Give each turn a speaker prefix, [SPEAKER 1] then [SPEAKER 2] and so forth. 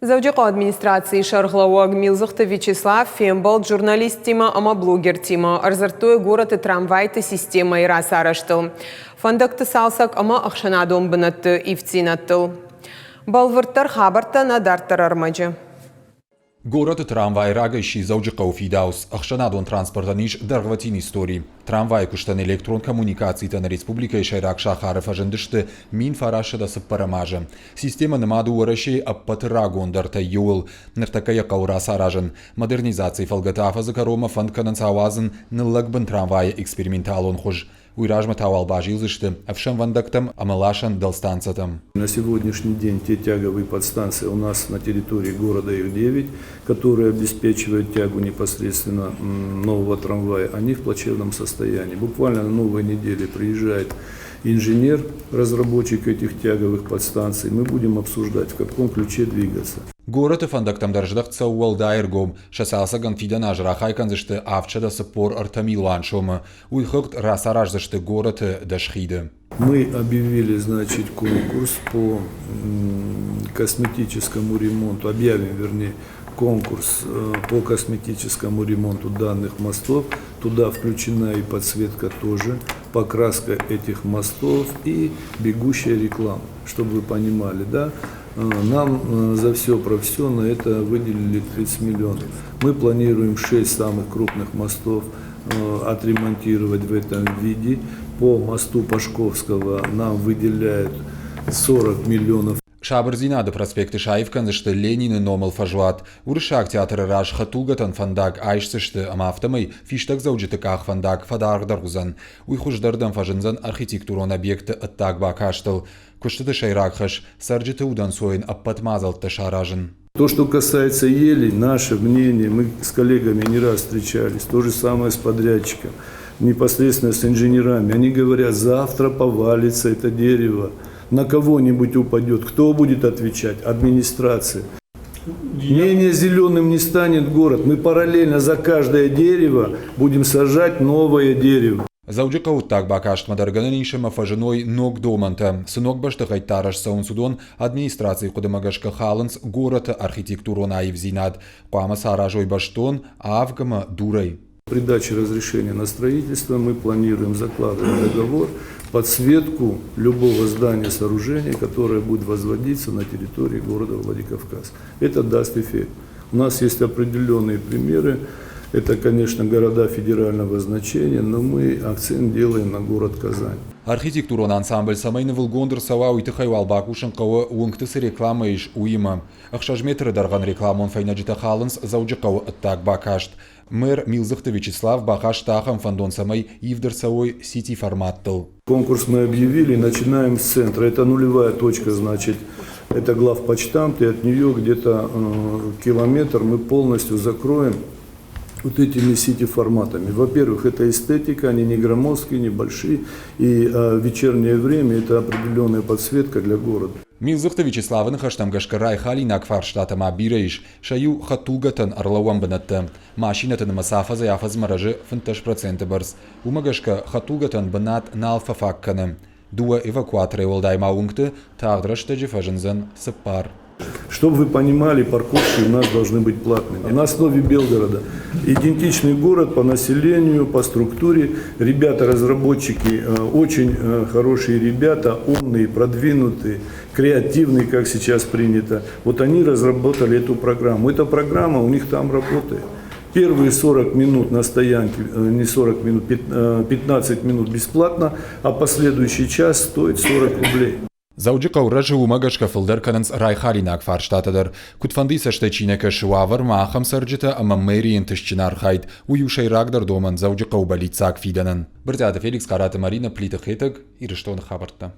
[SPEAKER 1] Дзӕуджыхъӕуы администрацийы сӕргълӕууӕг Милдзыхты Вячеслав фембӕлд журналисттимӕ ӕмӕ блогертимӕ. Ӕрдзырдтой горӕты трамвайты системӕйы рацарӕзтыл, фӕндӕгты цалцӕг ӕмӕ ӕхсӕнадон бынӕтты ивддзинӕдтыл. Бӕлвырддӕр хабӕрттӕ нӕ дарддӕр ӕрмӕджы.
[SPEAKER 2] Горӕты трамвай рагӕй сси Дзӕуджыхъӕуы фидауц. Ӕхсӕнадон транспортӕн ис дӕргъвӕтин истори. Трамвайы куыстӕн электрон коммуникацитӕ нӕ республикӕйы сӕйраг сахары фӕзындысты 1904 азы. Системӕ нымад у Уӕрӕсейы ӕппӕты рагондӕртӕй иуыл. Ныртӕккӕ йӕ хъӕуы рацаразын. Модернизацийы фӕлгӕты афӕдзы кӕронмӕ фӕнд кӕнынц ауадзын ныллӕгбын трамвайы эксперименталон хуыз. Уый размӕ та уал базилдзысты ӕфсӕнвӕндӕгтӕм ӕмӕ ласӕн дӕлстанцӕтӕм.
[SPEAKER 3] На сегодняшний день те тяговые подстанции у нас на территории города их 9, которые обеспечивают тягу непосредственно нового трамвая, они в плачевном состоянии. Буквально на новой неделе приезжает инженер, разработчик этих тяговых подстанций. Мы будем обсуждать, в каком ключе двигаться.
[SPEAKER 2] Горӕты фӕндӕгтӕм дӕр здӕхт цӕуы уӕлдай ӕргом. Сӕ цалцӕгӕн фидӕн аз рахай кӕндзысты 743 милуан сомы. Уый хыгъд рацараздзысты горӕты дӕсхиды.
[SPEAKER 3] Мы объявили, значит, конкурс по косметическому ремонту, объявим, вернее, конкурс по косметическому ремонту данных мостов. Туда включена и подсветка тоже, покраска этих мостов и бегущая реклама, чтобы вы понимали, да. Нам за все про все на это выделили 30 миллионов. Мы планируем 6 самых крупных мостов отремонтировать в этом виде. По мосту Пашковского нам выделяют 40 миллионов.
[SPEAKER 2] Сабырдзинады проспекты саив кӕндзысты Ленины номыл фӕзуат. Уырыссаг театры раз хӕдтулгӕтӕн фӕндаг айсдзысты ӕмӕ афтӕмӕй фистӕгдзӕуджыты къахвӕндаг фӕдаргъдӕр уыдзӕн. Уый хуыздӕрдӕм фӕзындзӕн архитектурон объекты ӕддаг бакастыл. Куыстыты сӕйраг хӕс цӕрджыты удӕнцойӕн ӕппӕт мадзӕлттӕ саразын.
[SPEAKER 3] То, что касается ели, наше мнение, мы с коллегами не раз встречались, то же самое с подрядчиком, непосредственно с инженерами. Они говорят, завтра повалится это дерево, на кого-нибудь упадет. Кто будет отвечать? Администрация. Менее зеленым не станет город. Мы параллельно за каждое дерево будем сажать новое дерево.
[SPEAKER 2] Дзӕуджыхъӕуы бакастмӕ дӕр гӕнӕн ис ӕмӕ фӕзыной ног домӕнтӕ. Цы ног бӕстыхӕйттӕ арӕзт цӕуынц, уыдон администрацийы хъуыдымӕ гӕсгӕ халынц горӕты архитектурон аивдзинад. Хъуамӕ саразой бӕстон, авг ӕмӕ дурӕй.
[SPEAKER 3] При даче разрешения на строительство мы планируем закладывать договор подсветку любого здания, сооружения, которое будет возводиться на территории города Владикавказ. Это даст эффект. У нас есть определенные примеры. Это, конечно, города федерального значения, но мы акцент делаем на город Казань.
[SPEAKER 2] Архитектурон ансамбль цӕмӕй нывылгонд ӕрцӕуа, уый тыххӕй уал бакусын хъӕуы, уынгты цы рекламӕ ис, уыимӕ. 6 метры дӕргъӕн рекламон фӕйнӕджытӕ халынц Дзӕуджыхъӕуы ӕддаг бакаст. Мэр Милдзыхты Вячеслав бахаста ахӕм фӕндон, цӕмӕй ивд ӕрцӕуой сити-форматтыл.
[SPEAKER 3] Конкурс мы объявили, начинаем с центра. Это нулевая точка, значит, это главпочтамт, и от нее где-то километр мы полностью закроем вот этими сити-форматами. Во-первых, это эстетика, они не громоздкие, небольшие, и в вечернее время это определенная подсветка для города.
[SPEAKER 2] Милдзыхты Вячеславы ныхӕстӕм гӕсгӕ райхалинаг фарстатӕ ма бирӕ ис. Сӕ иу хӕдтулгӕтӕн ӕрлӕууӕн бынӕттӕ. Машинӕты нымӕц афӕдзӕй-афӕдзмӕ рӕзы 15% бӕрц. Уымӕ гӕсгӕ хӕдтулгӕтӕн бынат нал фӕфаг кӕны. Дыууӕ эвакуаторӕй уӕлдай ма уынгты тагъд рӕстӕджы фӕзындзӕн цыппар.
[SPEAKER 3] Чтобы вы понимали, парковки у нас должны быть платными. На основе Белгорода. Идентичный город по населению, по структуре. Ребята-разработчики очень хорошие ребята, умные, продвинутые, креативные, как сейчас принято. Вот они разработали эту программу. Эта программа у них там работает. Первые 40 минут на стоянке, не 40 минут, 15 минут бесплатно, а последующий час стоит 40 рублей.
[SPEAKER 2] Дзӕуджыхъӕуы рӕзы уымӕ гӕсгӕ фылдӕр кӕнынц райхалинаг фарстатӕ дӕр. Куыдфӕндыйы цӕстӕй чи нӕ кӕсы уавӕрмӕ, ахӕм цӕрджытӕ ӕмӕ мэрийы ӕнтыстджын архайд, уый у сӕйрагдӕр домӕн Дзӕуджыхъӕуы бӕллиццаг фидӕнӕн. Брытъиаты Феликс, Хъараты Маринӕ, Плиты Хетӕг, Ирыстоны хабӕрттӕ.